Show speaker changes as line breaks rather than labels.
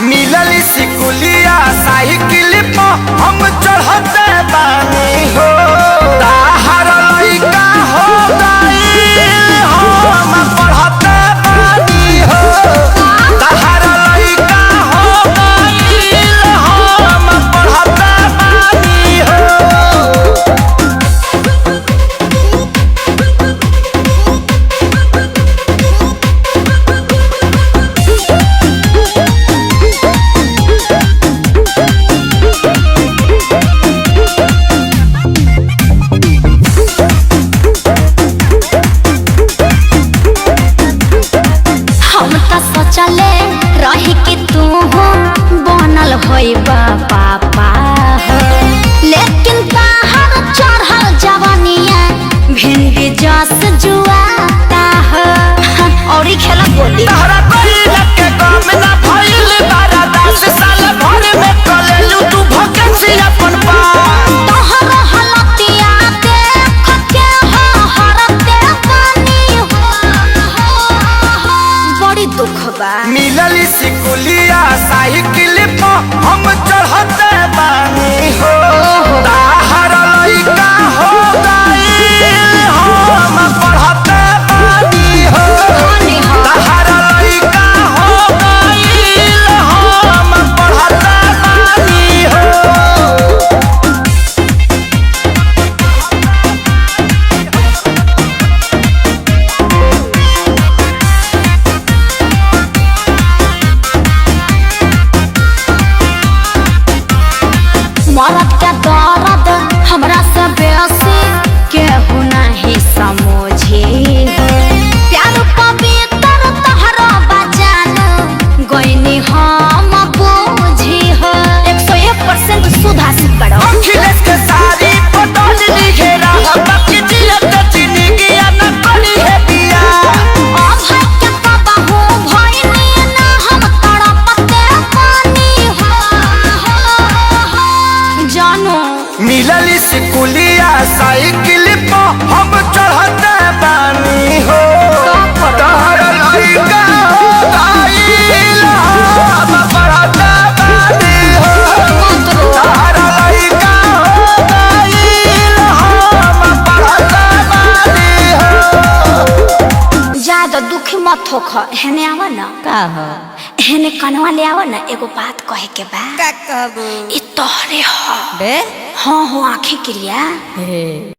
मिलल सिकुलिया साइकिल पर हम चढ़ते बानी हो। ताहर लइका हो गइल हम पढ़ते बानी हो। ताहर लइका हो गइल हम पढ़ते बानी हो।
हम त सोचले रही कि तू हो बनल होई पापा हो, लेकिन बाहर चढ़ल जवानिया भिंडी जस जुआता हो। औरी खेला गोली।
तहरा कइला के गम ना भइल बारा 10 साल भर में कलेलू तू भकेंसी अपन पा।
तोहर हलतिया देख के हो हरते पानी हो। बड़ी दुख बा।
मिलल सिकुलिया साइकिल पर हम चढ़ते बानी हो। ताहर लइका हो गइल हम पढ़ते बानी हो। ताहर लइका हो गइल हम पढ़ते बानी हो।
मरद के दर्द हमरा से बेसी केहू नहीं समझे हो। प्यार पवित्र तोहरा बजान गइनी हम बूझी हो। 101% सुधा से पढ़ो।
अखिलेश के सारी पटल लिखेरा बाकी जियत जिंदगी न करी है बिया।
अभय के कबहू भइनी ना हम तड़पते पानी हो। जानो
मिलल सिकुलिया साइकिल पर हम चढ़ते बानी हो। तोहर लइका हो गइल हम पढ़ते बानी हो। तोहर लइका हो गइल हम पढ़ते बानी हो।
ज्यादा दुखी मत होख, हेने आवा ना।
का हो?
हेने कनवा ले आवा ना, एगो बात कहे के बा।
का कहबू?
ई तोहरे ह।
बे
हाँ हो, आँखें क्रिया।
हे।